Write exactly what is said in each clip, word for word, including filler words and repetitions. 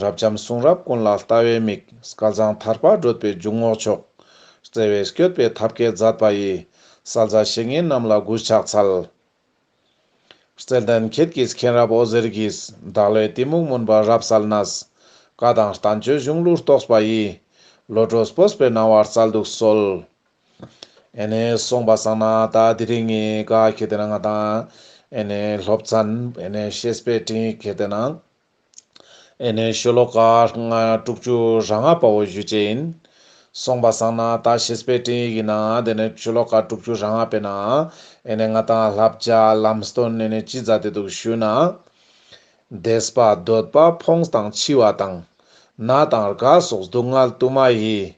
རབ་འབྱམས་གསུང་རབ་ཀུན་ལ་ལྟ་བའི་མིག་སྐལ་བཟང་ཐར་པ་བགྲོད་པའི་འཇུག་ངོགས་མཆོག་བརྩེ་བས་བསྐྱོད་པའི་ཐབས་མཁས་མཛད་པ་ཡི། གསལ་མཛད་བཤེས་གཉེན་རྣམས་ལ་གུས་ཕྱག་འཚལ། བརྩེ་ལྡན་ཁྱེད་ཀྱི་མཁྱེན་རབ་འོད་ཟེར་གྱིས། བདག་བློའི་གཏི་མུག་མུན་པ་རབ་བསལ་ནས། བཀའ་དང་བསྟན་བཅོས་གཞུང་ལུགས་རྟོགས་པ་ཡི། བློ་གྲོས་སྤོབས་པའི་སྣང་བ་སྩལ་དུ་གསོལ། ཨེ་ནེ་སོང་པ་སང་ན་ད་དེ་རིང་ངི་ག་ཁེ་ཏེ་ན་ང་དང་ཨེ་ནེ་སློབ་ཚན་ཨེ་ནེ་བཤེས་པའི་སྤྲིངས་ཡིག་ཁེ་ཏེ་ན་ཨེ་ནེ་ཤོ་ལོ་ཀ་ལྔ་དྲུག་ཅུ་རེ་ལྔ་པ་བོ་ཞུ་ཅེས་ཡིན། སོང་པ་སང་ན་ད་བཤེས་པའི་སྤྲིངས་ཡིག་གི་ནང་དེ་ནེ་ཤོ་ལོ་ཀ་དྲུག་ཅུ་རེ་ལྔ་པའི་ནང་ཨེ་ནེ་ང་དང་བསླབ་བྱ་ལམ་སྟོན་ཨེ་ནེ་ཅི་མཛད་དེ་འདུག་ཞུ་ན། དེས་པ་འདོད་པ་ཕོངས་དང་འཆི་བ་དང་། ན་དང་རྒ་སོགས་སྡུག་བསྔལ་དུ་མ་ཡི།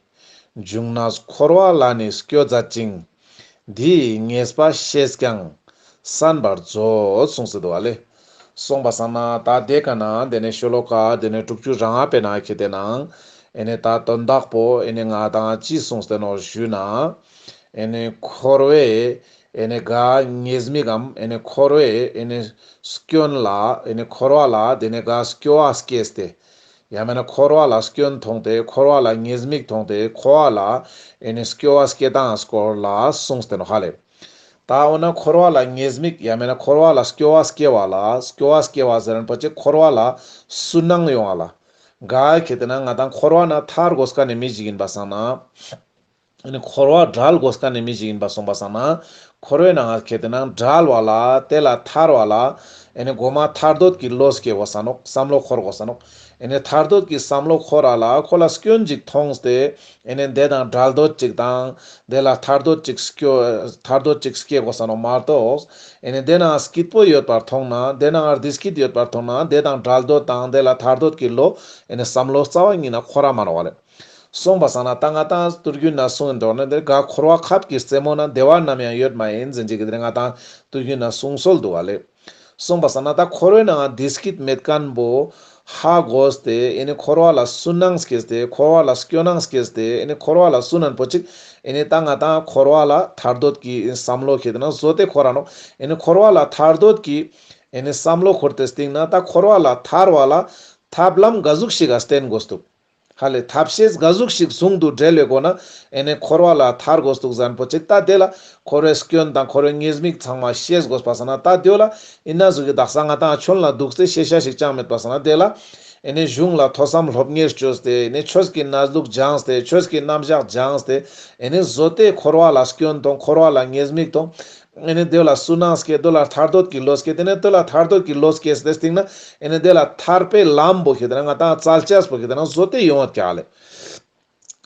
འབྱུང་གནས་འཁོར་བ་ལ་ནི་སྐྱོ་མཛད་ཅིང་། འདི་ཡི་ངེས་པ་ཤེས་ཀྱང་གསན་པར་མཛོད། གསུངས་སེ་འདུག་པ་ལེ། སོང་པ་སང་ན་ད་དེ་ཀ་ན་དེ་ནེ་ཤོ་ལོ་ཀ་དེ་ནེ་དྲུག་ཅུ་རེ་ལྔ་པའི་ནང་ཁེ་ཏེ་ན་ཨེ་ནེ་ད་དོན་དག་པོ་ཨེ་ནེ་ང་དང་ཅི་གསུངས་ཏེ་ནོག་ཞུ་ན། ཨེ་ནེ་འཁོར་བའི་ཨེ་ནེ་ག་ཉེས་དམིགས་གམ་ཨེ་ནེ་འཁོར་བའི་ཨེ་ནེ་སྐྱོན་ལ་ཨེ་ནེ་འཁོར་བ་ལ་དེ་ནེ་ག་སྐྱོ་བ་སྐྱེས་ཏེ། ཡང་མེད་ན་འཁོར་བ་ལ་སྐྱོན་མཐོང་སྟེ་འཁོར་བ་ལ་ཉེས་དམིགས་མཐོང་སྟེ་འཁོར་བ་ལ་ཨེ་ནེ་སྐྱོ་བ་སྐྱེ་སྟངས་སྐོར་ལ་གསུངས་ཏེ་ནོག་ཧ་ལེ། ད་འོ་ན་འཁོར་བ་ལ་ཉེས་དམིགས་ཡང་མེད་ན་འཁོར་བ་ལ་སྐྱོ་བ་སྐྱེ་བ་ལ་སྐྱོ་བ་སྐྱེ་བ་ཟེར་ན་པོ་ཅིག་འཁོར་བ་ལ་སུན་སྣང་ཡོང་བ་ལ། ག་ཁེ་ཏེ་ན་ང་དང་འཁོར་བ་ནེ་ཐར་དགོས་ཀ་ནེ་མི་ཞིག་ཡིན་པ་སང་ན། ཨེ་ནེ་འཁོར་བ་བྲལ་དགོས་ཀ་ནེ་མི་ཞིག་ཡིན་པ་སོང་པ་སང་ན། འཁོར་བའི་ནང་ང་ཁེ་ཏེ་ན་བྲལ་བ་ལ་དེ་ལ་ཐར་བ་ལ་ཨེ་ནེ་གོ་མ་ཐར་འདོད་ཀྱི་བློ་སྐྱེ་དགོས་ས་ནོག་བསམ་བློ་འཁོར་དགོས་ས་ནོག་ཨེ་ནེ་ཐར་འདོད་ཀྱི་བསམ་བློ་འཁོར་ར་ལ་ཁོ་ལ་སྐྱོན་ཅིག་མཐོང་སྟེ་ཨེ་ནེ་དེ་དང་བྲལ་འདོད་ཅིག་དང་དེ་ལ་ཐར་འདོད་ཅིག་སྐྱོ་ཐར་འདོད་ཅིག་སྐྱེ་དགོས་ས་ནོག་མ་གཏོགས། ཨེ་ནེ་དེ་ནང་སྐྱིད་པོ་ཡོད་པར་མཐོང་ན་དེ་ནང་བདེ་སྐྱིད་ཡོད་པར་མཐོང་ན་དེ་དང་བྲལ་འདོད་དང་དེ་ལ་ཐར་འདོད་ཀྱི་བློ་ཨེ་ནེ་བསམ་བློ་རྩ་བ་ཉིད་ནེ་འཁོར་ར་མ་ནོག་པ་ལེ། སོང་པ་སང་ན་ད་ང་དང་དུས་རྒྱུན་ན་གསུངས་འདུག་ན་དེ་ག་འཁོར་བ་ཁབ་ཀྱི་རྩེ་མོ་ན་བདེ་བ་ནམ་ཡང་ཡོད་མ་ཡིན་ཟེར་ཅིག་གི་དེ་ང་དང་དུས་རྒྱུན་ན་གསུང་སྲོལ་འདུག་པ་ལེ། སོང་པ་སང་ན་ད་འཁོར་བའི་ནང་བདེ་སྐྱིད་མེད་མཁན་པོ་ཧ་གོ་སྟེ་ཨེ་ནེ་འཁོར་བ་ལ་སུན་སྣང་སྐྱེས་ཏེ་འཁོར་བ་ལ་སྐྱོ་སྣང་སྐྱེས་ཏེ་ཨེ་ནེ་འཁོར་བ་ལ་སུན་ན་པོ་ཅིག་ཨེ་ནེ་ད་ང་དང་འཁོར་བ་ལ་ཐར་འདོད་ཀྱི་བསམ་བློ་ཁེ་ཏེ་ན་བཟོ་སྟེ་འཁོར་ར་ནོག་ཨེ་ནེ་འཁོར་བ་ལ་ཐར་འདོད་ཀྱི་ཨེ་ནེ་བསམ་བློ་འཁོར་ཏེ་སྟིང་ནེ་ད་འཁོར་བ་ལ་ཐར་བ་ལ་ཐབས་ལམ་ག་ཟུག་ཞིག་ག་བསྟེན་དགོས་འདུག་ཧ་ལེ་ཐབས་ཤེས་ག་ཟུག་ཞིག་ཟུང་དུ་འབྲེལ་བའི་སྒོ་ནེ་ཨེ་ནེ་འཁོར་བ་ལ་ཐར་དགོས་འདུག་ཟེར་ན་པོ་ཅིག་ད་དེ་ལ་འཁོར་བའི་སྐྱོན་དང་འཁོར་བའི་ཉེས་དམིགས་ཚང་མ་ཤེས་དགོས་པ་སང་ན་ད་དེ་ལ་ཨིན་ན་ཟུག་གི་དག་ས་ང་དང་ཆོན་ལ་འདུག་སྟེ་ཤེས་བྱ་ཞིག་ཅང་མེད་པ་སང་ན་དེ་ལ་ཨེ་ནེ་གཞུང་ལ་ཐོས་བསམ་སློབ་གཉེར་བཅོས་ཏེ་ཨེ་ནེ་ཆོས་ཀྱི་གནས་ལུགས་སྦྱངས་ཏེ་ཆོས་ཀྱི་རྣམ་གཞག་སྦྱངས་ཏེ་ཨེ་ནེ་བཟོ་སྟེ་འཁོར་བ་ལ་སྐྱོན་དང་འཁོར་བ་ལ་ཉེས་དམིགས་དང་ཨེ་ནེ་དེ་ལ་སུན་སྣང་སྐྱེ་དེ་ལ་ཐར་འདོད་ཀྱི་བློ་སྐྱེ་དེ་ནེ་དེ་ལ་ཐར་འདོད་ཀྱི་བློ་སྐྱེས་ཏེ་སྟིང་ནེ་ཨེ་ནེ་དེ་ལ་ཐར་པའི་ལམ་པོ་ཁེ་ཏེ་ན་ང་དང་བཙལ་བྱ་པོ་ཁེ་ཏེ་ན་བཟོ་སྟེ་ཡོང་བ་ཀྱག་ལེ།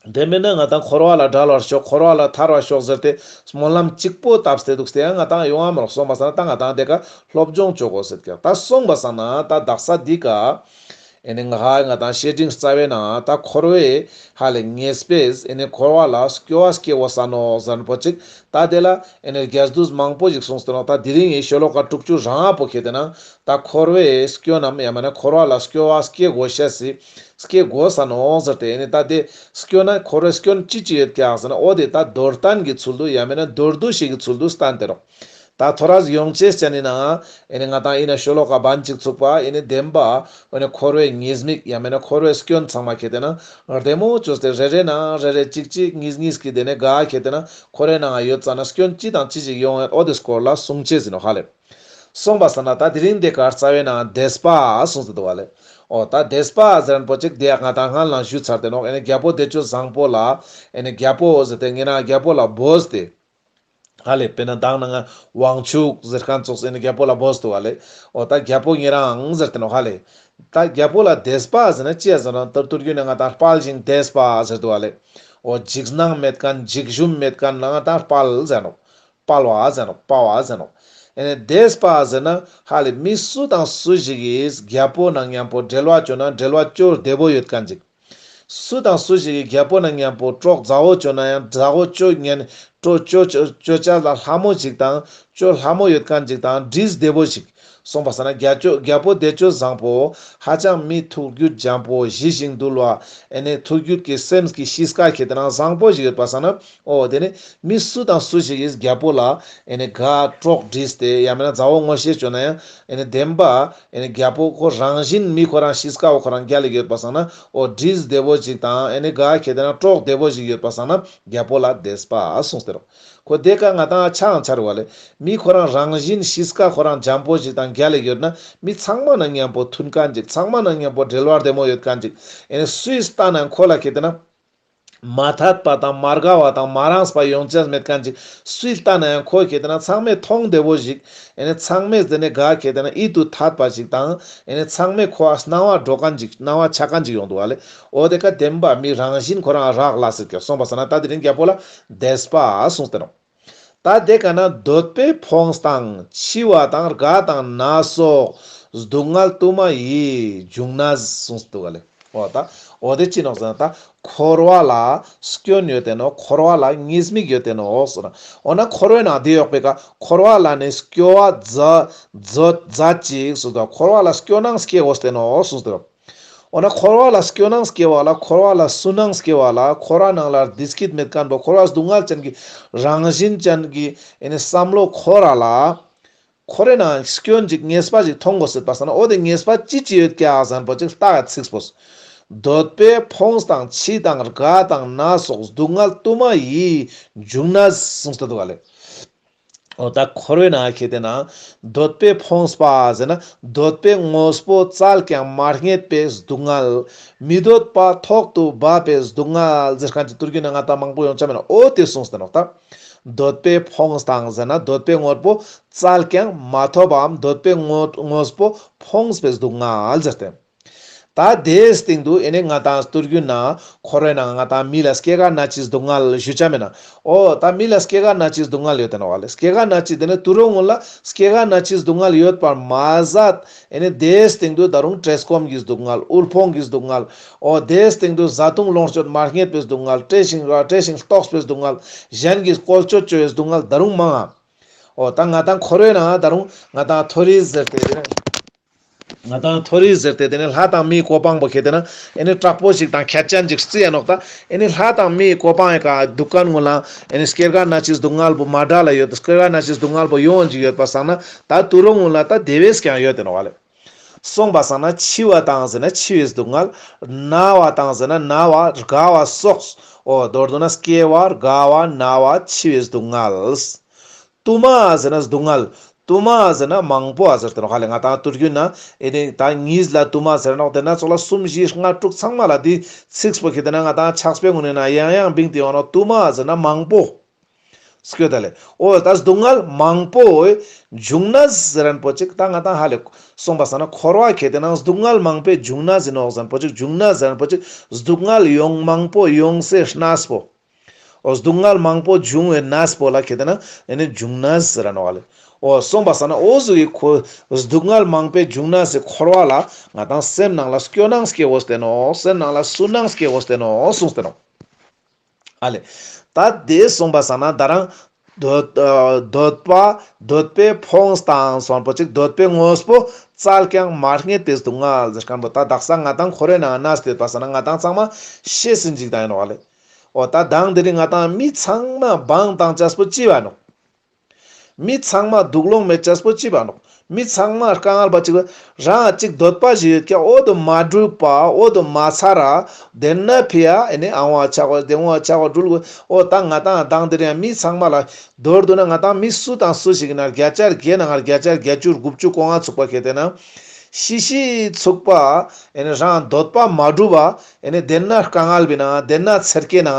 དེ་མེད་ན་ང་དང་འཁོར་བ་ལ་བྲལ་བར་ཤོག་འཁོར་བ་ལ་ཐར་བར་ཤོག་ཟེར་ཏེ་སྨོན་ལམ་གཅིག་པོ་བཏབ་སྟེ་འདུག་སྟེ་ཡང་ང་དང་ཡོང་བ་མ་ནོག་སོང་པ་སང་ན་ད་ང་དང་དེ་ཀ་སློབ་སྦྱོང་བཅོ་དགོས་ཟེར་ཀྱག་ད་སོང་པ་སང་ན་ད་དག་ས་འདི་ཀ་ཨེ་ནེ་ང་ཧ་ང་དང་བཤེས་སྤྲིངས་རྩ་བའི་ནང་ད་འཁོར་བའི་ཧ་ལེ་ཉེས་པས་ཨེ་ནེ་འཁོར་བ་ལ་སྐྱོ་བ་སྐྱེ་དགོས་ས་ནོག་ཟེར་ན་པོ་ཅིག་ད་དེ་ལ་ཨེ་ནེ་རྒྱས་བསྡུས་མང་པོ་ཞིག་གསུངས་ཏེ་ནོག་ད་དེ་རིང་ངི་ཤོ་ལོ་ཀ་དྲུག་ཅུ་རེ་ལྔ་པོ་ཁེ་ཏེ་ན་ད་འཁོར་བའི་སྐྱོན་ནམ་ཡང་མེད་ན་འཁོར་བ་ལ་སྐྱོ་བ་སྐྱེ་དགོས་ཤེས་སི་སྐྱེ་དགོས་ས་ནོག་ཟེར་ཏེ་ཨེ་ནེ་ད་དེ་སྐྱོན་ན་འཁོར་བའི་སྐྱོན་ཅི་ཅི་ཡོད་ཀྱག་ཟེར་ན་འོ་དེ་ད་མདོར་བསྟན་གྱི་ཚུལ་དུ་ཡང་མེད་ན་མདོར་བསྡུས་ཤིག་གི་ཚུལ་དུ་བསྟན་ཏེ་ནོག་ད་ཐོ་རས་ཡོང་ཅེས་ཅན་ནི་ན་ཨེ་ནེ་ང་དང་ཨིན་ན་ཤོ་ལོ་ཀ་བན་གཅིག་ཚུགས་པ་ཨེ་ནེ་བདེན་པ་ཨེ་ནེ་འཁོར་བའི་ཉེས་དམིགས་ཡང་མེད་ན་འཁོར་བའི་སྐྱོན་ཚང་མ་ཁེ་ཏེ་ན་བདེ་མོ་བཅོས་ཏེ་རེ་རེ་ནང་རེ་རེ་གཅིག་གཅིག་གཉིས་གཉིས་ཀྱི་དེ་ནེ་ག་ཁེ་ཏེ་ན་འཁོར་བའི་ནང་ཡོད་ཙ་ན་སྐྱོན་ཅི་དང་ཅི་ཞིག་ཡོང་ཡོད་འོ་དེ་སྐོར་ལ་གསུང་ཅེས་ཨིན་ནོག་ཧ་ལེ། སོང་པ་སང་ན་ད་དེ་རིང་དེ་ཀ་རྩ་བའི་ནང་དེས་པ་གསུངས་ཏེ་འདུག་པ་ལེ། འོ་ད་དེས་པ་ཟེར་མཁན་པོ་ཅིག་དེ་ཡང་ང་དང་སྔ་ལ་ཞུས་ཚར་ཏེ་ནོག་ཨེ་ནེ་རྒྱལ་པོ་བདེ་སྤྱོད་བཟང་པོ་ལ་ཨེ་ནེ་རྒྱལ་པོ་ཟེར་ཏེ་ངེ་རང་རྒྱལ་པོ་ལ་བོས་ཏེ། ཧ་ལེ་དཔེར་ན་མདང་ནང་ང་དབང་ཕྱུག་ཟེར་མཁན་ཙོགས་ཨེ་ནེ་རྒྱལ་པོ་ལ་བོས་ཏེ་འདུག་པ་ལེ། འོ་ད་རྒྱལ་པོ་ཉེ་རང་ཟེར་ཏེ་ནོག་ཧ་ལེ། ད་རྒྱལ་པོ་ལ་དེས་པ་ཟེར་ན་ཅི་ཡ་ཟེར་ན་ད་དུས་རྒྱུན་ནེ་ང་དང་དཔའ་ཞིང་དེས་པ་ཟེར་འདུག་པ་ལེ། འོ་འཇིགས་སྣང་མེད་མཁན་འཇིགས་ཞུམ་མེད་མཁན་ལ་ང་དང་དཔའ་ཟེར་ནོག་དཔའ་བ་ཟེར་ནོག་དཔའ་བ་ཟེར་ནོག་ཨེ་ནེ་དེས་པ་ཟེར་ན་ཧ་ལེ་མི་སུ་དང་སུ་ཞིག་གིས་རྒྱལ་པོ་ནང་མཉམ་པོ་འབྲེལ་བ་བཅོ་ན་འབྲེལ་བ་བཅོ་བདེ་པོ་ཡོད་མཁན་ཅིག་སུ་དང་སུ་ཞིག་གིས་རྒྱལ་པོ་ནང་མཉམ་པོ་གྲོགས་མཛའ་བོ་བཅོ་ན་ཡང་མཛའ་བོ་བཅོ་ཉན་གྲོགས་བཅོ་བཅོ་བཅོ་བྱ་ལ་ལྷ་མོ་ཞིག་དང་བཅོ་ལྷ་མོ་ཡོད་མཁན་ཅིག་དང་འདྲིས་བདེ་པོ་ཞིག་སོང་པ་སང་ན་རྒྱལ་པོ་རྒྱལ་པོ་བདེ་སྤྱོད་བཟང་པོ་ཧ་ཅང་མི་ཐུགས་རྒྱུད་འཇམ་པོ་ཞི་ཞིང་དུལ་བ་ཨེ་ནི་ཐུགས་རྒྱུད་ཀྱི་སེམས་ཀྱི་གཤིས་ཀ་ཁེ་ཏེ་ན་བཟང་པོ་ཞིག་ཡོད་པ་སང་ན་འོ་དེ་ནི་མི་སུ་དང་སུ་ཞིག་གིས་རྒྱལ་པོ་ལ་ཨེ་ནི་ག་གྲོགས་བསྒྲིགས་ཏེ་ཡང་མིན་ན་མཛའ་བོ་ངོ་ཤེས་བྱུང་ན་ཡང་ཨེ་ནི་བདེན་པ་ཨེ་ནི་རྒྱལ་པོ་ཁོ་རང་བཞིན་མི་ཁོ་རང་གཤིས་ཀ་བོ་ཁོ་རང་རྒྱལ་ལ་ཡོད་པ་སང་ན་འོ་བསྒྲིགས་བདེ་བོ་ཞིག་དང་ཨེ་ནི་ག་ཁེ་ཏེ་ན་གྲོགས་བདེ་བོ་ཞིག་ཡོད་པ་སང་ན་རྒྱལ་པོ་ལ་དད་པ་གསུངས་ཏེ་རོ། ཁོ་དེ་ཀ་ང་ཏང་ཆའང་ཆ་རུ་བ་ལེ། མི་ཁོ་རང་རང་བཞིན་གཤིས་ཀ་ཁོ་རང་འཇམ་པོ་ཞིག་དང་རྒྱལ་ལ་ཡོད་ན་མི་ཚང་མ་ན་མཉམ་པོ་མཐུན་མཁན་ཅིག་ཚང་མ་ན་མཉམ་པོ་འབྲེལ་བ་བདེ་མོ་ཡོད་མཁན་ཅིག་ཨེ་ནི་སུས་ལྟ་ན་ཁོ་ལ་ཁེ་ཏེ་ན་མ་འཐད་པ་དང་མ་དགའ་བ་དང་མ་རངས་པ་ཡོང་ཅེས་མེད་མཁན་ཅིག་སུས་ལྟ་ན་ཡང་ཁོ་ཁེ་ཏེ་ན་ཚང་མས་མཐོང་བདེ་བོ་ཞིག་ཨེ་ནི་ཚང་མས་དེ་ནི་ག་ཁེ་ཏེ་ན་ཡིད་དུ་འཐད་པ་ཞིག་དང་ཨེ་ནི་ཚང་མས་ཁོ་ཨ་སྣང་བ་འགྲོ་མཁན་ཅིག་སྣང་བ་ཆགས་མཁན་ཅིག་ཡོང་འདུག་བ་ལེ། འོ་དེ་ཀ་བདེན་པ་མི་རང་བཞིན་ཁོ་རང་རག་ལས་ཟེར་གྱི་སོང་པ་སང་ན་ད་དེ་རིང་རྒྱལ་པོ་ལ་དད་པ་གསུངས་ཏེ་ནོ། ད་དེ་ཀ་ན་འདོད་པས་ཕོངས་དང་འཆི་བ་དང་རྒ་དང་ན་སོགས་སྡུག་བསྔལ་དུ་མ་ཡི་འབྱུང་ནས་གསུངས་ཏེ་འདུག་ག་ལེ། འོ་ད་འོ་དེ་ཅི་ནོག་ཟེར་ན་ད་འཁོར་བ་ལ་སྐྱོན་ཡོད་དེ་ནོ། འཁོར་བ་ལ་ཉེས་དམིགས་ཡོད་དེ་ནོ་གསུངས་ན། འོ་ན་འཁོར་བའི་ནང་དེ་ཡོག་པའི་ཀ་འཁོར་བ་ལ་ནི་སྐྱོ་བ་མཛད་མཛད་ཅིག་གསུངས་ཏེ་འཁོར་བ་ལ་སྐྱོ་སྣང་སྐྱེ་འོས་ཏེ་ནོ་གསུངས་ཏེ། འོ་ན་འཁོར་བ་ལ་སྐྱོ་སྣང་སྐྱེ་བ་ལ་འཁོར་བ་ལ་སུན་སྣང་སྐྱེ་བ་ལ་འཁོར་བ་ནང་ལ་བདེ་སྐྱིད་མེད་མཁན་པོ་འཁོར་བ་སྡུག་བསྔལ་ཅན་གྱི་རང་བཞིན་ཅན་གྱི་ཨེ་ནི་བསམ་བློ་འཁོར་བ་ལ་འཁོར་བའི་ནང་སྐྱོན་ཅིག་ཉེས་པ་ཅིག་མཐོང་དགོས་ཟེར་པ་སང་ན་འོ་དེ་ཉེས་པ་ཅི་ཅི་ཡོད་ཀྱག་ཟེར་ན་པོ་ཅིག་ལྟ་ག་ཚིགས་པོ། འདོད་པས་ཕོངས་དང་འཆི་དང་རྒ་དང་ན་སོགས་སྡུག་བསྔལ་དུ་མ་ཡི་འབྱུང་ནས་གསུངས་ཏེ་འདུག་ག་ལེ། འོ་ད་འཁོར་བའི་ནང་ཁེ་ཏེ་ན་འདོད་པས་ཕོངས་པ་ཟེར་ན་འདོད་པའི་དངོས་པོ་བཙལ་ཀྱང་མ་རྙེད་པའི་སྡུག་བསྔལ། མི་འདོད་པ་ཐོག་ཏུ་བབས་པའི་སྡུག་བསྔལ་ཟེར་མཁན་ཅིག་ཏུར་གུན་ན་ང་ཏང་མང་པོ་ཡོང་ཆ་མེད་ན་འོ་དེ་གསུངས་ཏེ་ནོག་ད། འདོད་པས་ཕོངས་དང་ཟེར་ན་འདོད་པའི་དངོས་པོ་བཙལ་ཀྱང་མ་ཐོབ་པའམ་འདོད་པའི་དངོས་དངོས་པོ་ཕོངས་པའི་སྡུག་བསྔལ་ཟེར་ཏེ། ད་དེའི་སྟེང་དུ་ཨེ་ནི་ང་ཏང་ཏུར་གུན་ན་འཁོར་བའི་ནང་ང་ཏང་མི་ལ་སྐྱེ་རྒ་ན་འཆིའི་སྡུག་བསྔལ་ཞུ་ཆ་མེད་ན། འོ་ད་མི་ལ་སྐྱེ་རྒ་ན་འཆིའི་སྡུག་བསྔལ་ཡོད་དེ་ནོག་བ་ལེ། སྐྱེ་རྒ་ན་འཆི་དེ་ནི་ཏུ་རུ་ངུ་ལ་སྐྱེ་རྒ་ན་འཆིའི་སྡུག་བསྔལ་ཡོད་པར་མ་ཟད་ཨེ་ནི་དེའི་སྟེང་དུ་ད་རུང་བཀྲེས་སྐོམ་གྱི་སྡུག་བསྔལ་དབུལ་ཕོངས་ཀྱི་སྡུག་བསྔལ་འོ་དེའི་སྟེང་དུ་བཟའ་བཏུང་ལོངས་སྤྱོད་མ་རྙེད་པའི་སྡུག་བསྔལ་བཀྲེས་ཤིང་བཀྲེས་ཤིང་ལྟོགས་པའི་སྡུག་བསྔལ་གཞན་གྱིས་བཀོལ་སྤྱོད་བཅོ་བའི་སྡུག་བསྔལ་ད་རུང་མང་ང་། འོ་ད་ང་ཏང་འཁོར་བའི་ནང་ད་རུང་ང་ཏང་མཐོ་རིས་ཟེར་ཏེ་དེ་ནི། ང་ཏང་མཐོ་རིས་ཟེར་ཏེ་དེ་ནི་ལྷ་དང་མིའི་གོ་འཕང་པོ་ཁེ་ཏེ་ན་ཨེ་ནི་དྲག་པོ་ཞིག་དང་ཁྱད་ཅན་ཅིག་རྩི་ཡ་ནོག་ད། ཨེ་ནི་ལྷ་དང་མིའི་གོ་འཕང་ཡི་ཀ་འདུག་མཁན་ངུ་ལ་ཨེ་ནི་སྐྱེ་རྒ་ན་འཆིའི་སྡུག་བསྔལ་པོ་མ་འདྲ་ལ་ཡོད་དེ་སྐྱེ་རྒ་ན་འཆིའི་སྡུག་བསྔལ་པོ་ཡོང་ཅིག་ཡོད་པ་སང་ན་ད་ཏུ་རུ་ངུ་ལ་ད་དེ་བས་ཀྱང་ཡོད་དེ་ནོག་བ་ལེ། སོང་པ་སང་ན་འཆི་བ་དང་ཟེར་ན་འཆི་བའི་སྡུག་བསྔལ། ན་བ་དང་ཟེར་ན་ན་བ་རྒ་བ་སོགས། འོ་མདོར་བསྡུ་ན་སྐྱེ་བ་རྒ་བ་ན་བ་འཆི་བའི་སྡུག་བསྔལ། དུ་མ་ཟེར་ན་སྡུག་བསྔལ། དུ་མ་ཟེར་ན་མང་པོ་ཟེར་ཏེ་ནོག་ཧ་ལེ། ང་ཏང་ཏུར་གུན་ན་ཨེ་ནི་ད་གཉིས་ལ་དུ་མ་ཟེར་ནོག་དེ་ན་ཙོགས་ལ་གསུམ་བཞི་ལྔ་དྲུག་ཚང་མ་ལ་དེ་ཚིགས་པོ་ཁེ་ཏེ་ན་ང་ཏང་ཕྱག་དཔེ་ངོ་ནས་ན་ཡང་ཡང་བིང་སྟེ་ཡོང་ནོག་དུ་མ་ཟེར་ན་མང་པོ། སྐྱོ་ད་ལེ། འོ་ད་སྡུག་བསྔལ་མང་པོ་འབྱུང་ནས་ཟེར་རན་པོ་ཅིག་ད་ང་ཏང་ཧ་ལེ་སོང་པ་སང་ན་འཁོར་བ་ཁེ་ཏེ་ན་སྡུག་བསྔལ་མང་པོ་འབྱུང་ནས་ཟེར་ནོག་ཟེར་རན་པོ་ཅིག་འབྱུང་ནས་ཟེར་རན་པོ་ཅིག་སྡུག་བསྔལ་ཡོང་མང་པོ་ཡོང་སའི་གནས་པོ། འོ་སྡུག་བསྔལ་མང་པོ་འབྱུང་བའི་གནས་པོ་ལ་ཁེ་ཏེ་ན་ཨེ་ནི་འབྱུང་ནས་ཟེར་ར་ནོག་ལེ། འོ་སོང་པ་སང་ན་འོ་ཟུག་གི་ཁོ་སྡུག་བསྔལ་མང་པོ་འབྱུང་ནས་སི་འཁོར་བ་ལ་ང་ཏང་སེམས་ནང་ལ་སྐྱོ་སྣང་སྐྱེ་འོས་ཏེ་ནོག་སེམས་ནང་ལ་སུན་སྣང་སྐྱེ་འོས་ཏེ་ནོག་གསུངས་ཏེ་ནོག་ཨ་ལེ། ད་དེ་སོང་པ་སང་ན་ད་རང་འདོད་ཨ་འདོད་པ་འདོད་པས་ཕོངས་དང་སོང་པོ་ཅིག་འདོད་པའི་དངོས་པོ་བཙལ་ཀྱང་མ་རྙེད་པའི་སྡུག་བསྔལ་ཟེར་མཁན་པོ་ད་དག་ས་ང་ཏང་འཁོར་བའི་ནང་ན་སྟེ་ཡོད་པ་སང་ན་ང་ཏང་ཚང་མ་ཤེས་སིན་ཅིག་ད་ཡིན་ནོག་ལེ། འོ་ད་དང་དེ་རིང་ང་ཏང་མི་ཚང་མ་བང་དང་ཅས་པོ་ཅི་བ་ནོག་མི་ཚང་མ་སྡུག་ལོང་མེད་ཅས་པོ་ཅི་བ་ནོག་མི་ཚང་མ་དཀའ་ངལ་བ་ཅིག་རང་ཅིག་འདོད་པ་ཞིག་ཡོད་ཀྱང་འོ་དོ་མ་འགྲུབ་པ་འོ་དོ་མ་ཚར་ར་དེ་ན་ཕི་ཡ་ཨེ་ནི་ཨང་བ་ཆག་གོ་དེ་འོ་ཆག་གོ་འགྲུལ་གོ་འོ་ད་ང་ཏང་དང་དེ་རིང་མི་ཚང་མ་ལ་མདོར་བསྡུ་ན་ང་ཏང་མི་སུ་དང་སུ་ཞིག་ན་བརྒྱ་ཆ་བརྒྱ་ནང་བརྒྱ་ཆ་བརྒྱད་ཅུ་དགུ་བཅུ་གོ་ལྔ་ཚུགས་པ་ཁེ་ཏེ་ན་ཤི་ཤི་ཚུགས་པ་ཨེ་ནི་རང་འདོད་པ་མ་འགྲུབ་པ། ཨེ་ནི་དེ་ན་དཀའ་ངལ་བི་ན་དེ་ན་ཚེར་ཀེ་ན་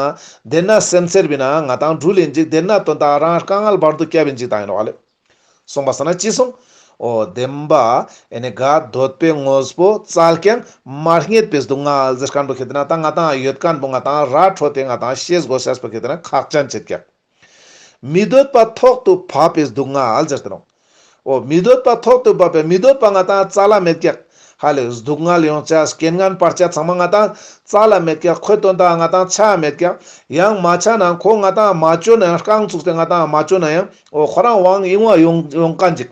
དེ་ན་སེམས་ཚེར་བི་ན་ང་ཏང་འགྲུལ་ཡིན་ཅིག་དེ་ན་དོན་དག་རང་དཀའ་ངལ་བར་དུ་སྐྱབས་ཡིན་ཅིག་ད་ཡིན་ནོག་ལེ། སོང་པ་སང་ན་ཅི་སོང་། འོ་བདེན་པ་ཨེ་ནི་ག་འདོད་པའི་དངོས་པོ་བཙལ་ཀྱང་མ་རྙེད་པའི་སྡུག་བསྔལ་ཟེར་མཁན་པོ་ཁེ་ཏེ་ན་ད་ང་ཏང་ཡོད་མཁན་པོ་ང་ཏང་ར་འཕྲོད་དེ་ང་ཏང་ཤེས་དགོས་ཤེས་པོ་ཁེ་ཏེ་ན་ཁག་ཅན་ཆེད་ཀྱག་མི་འདོད་པ་ཐོག་ཏུ་བབས་པའི་སྡུག་བསྔལ་ཟེར་ཏེ་ནོག་འོ་མི་འདོད་པ་ཐོག་ཏུ་བབས་པའི་མི་འདོད་པ་ང་ཏང་རྩ་ལ་མེད་ཀྱག་ཧ་ལེ་སྡུག་བསྔལ་ཡོང་ཅས་རྐྱེན་ངན་བར་ཆད་ཚང་མ་ང་ཏང་རྩ་ལ་མེད་ཀྱག་ཁོའི་དོན་དག་ང་ཏང་ཆ་མེད་ཀྱག་ཡང་མ་ཆ་ན་ཁོ་ང་ཏང་མ་བཅོས་ན་ཡང་རྐང་བཙུགས་ཏེ་ང་ཏང་མ་བཅོས་ན་ཡང་འོ་ཁོ་རང་དབང་ཡིན་བ་ཡོང་ཡོང་མཁན་ཅིག་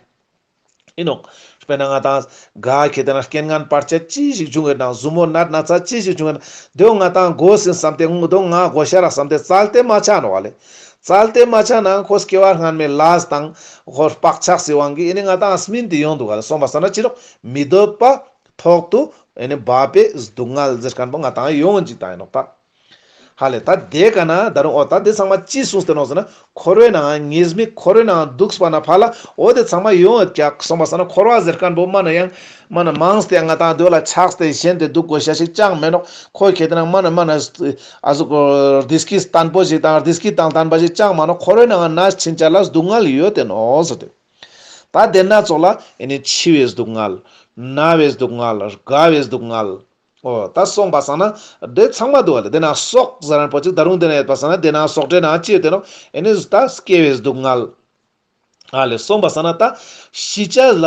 ཡིན་ནོག་དཔེར་ན་ང་ཏང་ག་ཁེ་ཏེ་ན་རྐྱེན་ངན་བར་ཆད་ཅི་ཞིག་བྱུང་ངེ་ན་ཟུར་མོ་ནད་ན་ཚ་ཅི་ཞིག་བྱུང་ངེ་ན་དེའོ་ང་ཏང་དགོས་ཟིན་བསམ་སྟེ་དེའོ་ང་དགོས་ཤ་རག་བསམ་སྟེ་བཙལ་ཏེ་མ་ཆ་ནོག་ལེ། བཙལ་ཏེ་མ་ཆ་ན་ཁོ་སྐྱེ་བ་སྔན་མའི་ལས་དང་ཁོ་བག་ཆགས་སི་དབང་གིས་ཨེ་ནི་ང་ཏང་སྨིན་ཏེ་ཡོང་འདུག་ག་ལེ། སོང་པ་སང་ན་ཅི་རོགས་མི་འདོད་པ་ཐོག་ཏུ་ཨེ་ནི་བབ་པའི་སྡུག་བསྔལ་ཟེར་མཁན་པོ་ང་ཏང་ཡོང་ཅིག་ཏང་ཡིན་ནོག་ད། ཧ་ལེ། ད་དེ་ཀ་ན་ད་རུང་འོ་ད་དེ་ཚང་མ་ཅི་གསུངས་ཏེ་ནོག་ཟེར་ན། འཁོར་བའི་ནང་ཉེས་དམིགས་འཁོར་བའི་ནང་འདུག་པ་ན་ཕ་ལ་འོ་དེ་ཚང་མ་ཡོང་ཡོད་ཀྱག། སོང་པ་སང་ན་འཁོར་བ་ཟེར་མཁན་པོ་མ་ན་ཡང་མ་ན་མང་སྟེ་ང་ཏང་དེ་ལ་ཆགས་ཏེ་ཞེན་ཏེ་འདུག་དགོས་ཤ་ཞིག་ཅང་མེད་ནོག། ཁོ་ཁེ་ཏེ་ན་མ་ན་མ་ན་ཨ་ཟུག་བདེ་སྐྱིད་བརྟན་པོ་ཞིག་དང་བདེ་སྐྱིད་དང་ལྡན་པ་ཞིག་ཅང་མ་ནོག། འཁོར་བའི་ནང་ན་ཕྱིན་ཆད་ལ་སྡུག་བསྔལ་ཡོད་དེ་ནོག་ཟེར་ཏེ། ད་དེ་ན་ཙོགས་ལ་ཨེ་ནི་འཆི་བའི་སྡུག་བསྔལ། ན་བའི་སྡུག་བསྔལ། རྒ་བའི་སྡུག་བསྔལ། འོ་ད་སོང་པ་སང་ན་དེ་ཚང་མ་འདུག་ག་ལེ། དེ་ན་སྲོག་ཟེར་མཁན་པོ་ཅིག་ད་རུང་དེ་ན་ཡོད་པ་སང་ན་དེ་ན་སྲོག་བྲལ་ན་ཅི་ཡོད་དེ་ནོག། ཨེ་ནི་ད་སྐྱེ་བའི་སྡུག་བསྔལ། ཨ་ལེ། སོང་པ་སང་ན་ད་ཤི་ཆ་ལ་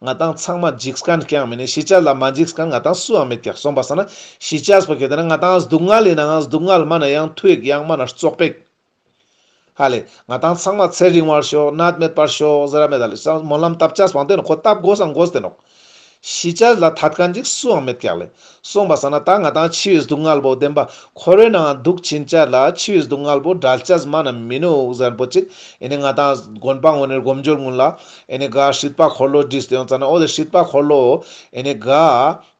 ང་ཏང་ཚང་མ་འཇིགས་མཁན་རྐྱང་མེན་ནི་ཤི་ཆ་ལ་མ་འཇིགས་མཁན་ང་ཏང་སུའང་མེད་ཀྱག། སོང་པ་སང་ན་ཤི་ཆ་པོ་ཁེ་ཏེ་ན་ང་ཏང་སྡུག་བསྔལ་ཡིན་ནའང་སྡུག་བསྔལ་མ་ན་ཡང་ཐུ་ཡིག་ཡང་མ་ན་བཙོག་པེག། ཧ་ལེ། ང་ཏང་ཚང་མ་ཚེ་རིང་བར་ཤོག། ནད་མེད་པར་ཤོག་ཟེར་ར་མེད་ད་ལེ། སྨོན་ལམ་བཏབ་ཆ་སྤང་དེ་ནོག། ཁོ་བཏབ་དགོས་སང་དགོས་ཏེ་ནོག། ཤི་ཆ་ལ་ཐད་མཁན་ཅིག་སུའང་མེད་ཀྱག་ལེ། སོང་པ་སང་ན་ད་ང་ཏང་འཆི་བའི་སྡུག་བསྔལ་པོ་བདེན་པ་འཁོར་བའི་ནང་འདུག་ཕྱིན་ཆད་ལ་འཆི་བའི་སྡུག་བསྔལ་པོ་བྲལ་ཆ་མ་ན་མི་ནུག་ཟེར་མཁན་པོ་ཅིག། ཨེ་ནི་ང་ཏང་དགོན་པ་ངོ་ནས་སྒོམ་སྦྱོར་ངོ་ལ་ཨེ་ནི་ག་སྲིད་པ་འཁོར་ལོ་བྲིས་ཏེ་ཡོང་ཙ་ན་འོ་དེ་སྲིད་པ་འཁོར་ལོ་ཨེ་ནི་ག་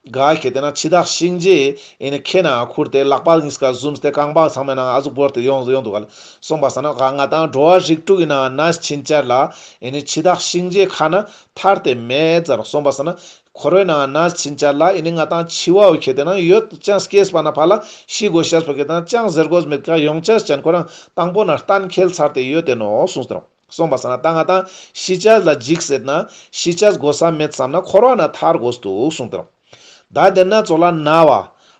ག་ཁེ་ཏེ་ན་འཆི་བདག་གཤིན་རྗེ་ཨེ་ནི་ཁེ་ན་ཁུར་ཏེ་ལག་པ་གཉིས་ཀ་བཟུམས་ཏེ་རྐང་པ་ཚང་མའི་ནང་ཨ་ཟུག་བོར་ཏེ་ཡོང་ཡོང་འདུག་ག་ལེ། སོང་པ་སང་ན་ག་ང་ཏང་འགྲོ་བ་རིགས་དྲུག་གི་ནང་ན་ཕྱིན་ཆད་ལ་ཨེ་ནི་འཆི་བདག་གཤིན་རྗེ་ཁ་ན་ཐར་ཏེ་མེད་ཟེར། སོང་པ་སང་ན་འཁོར་བའི་ནང་ན་ཕྱིན་ཆད་ལ་ཨེ་ནི་ང་ཏང་འཆི་བ་འོ་ཁེ་ཏེ་ན་ཡོད་ཅང་སྐྱེས་པ་ན་ཕ་ལ་ཤི་དགོས་ཤེས་པོ་ཁེ་ཏེ་ན་ཅང་ཟེར་དགོས་མེད་ཀ་ཡོང་ཆ་ཅན་ཁོ་རང་དང་པོ་ན་གཏན་འཁེལ་ཚར་ཏེ་ཡོད་དེ་ནོག་གསུངས་ཏེ་ནོག། སོང་པ་སང་ན་ད་ང་ཏང་ཤི་ཆ་ལ་འཇིགས་ཟེར་ན་ཤི་ཆ་དགོས་ས་མེད་བསམ་ན་འཁོར་བ་ན་ཐར་དགོས་འདུག་གསུངས་ཏེ་ནོག། ད་དེ་ན་ཙོགས་ལ་ན་བ།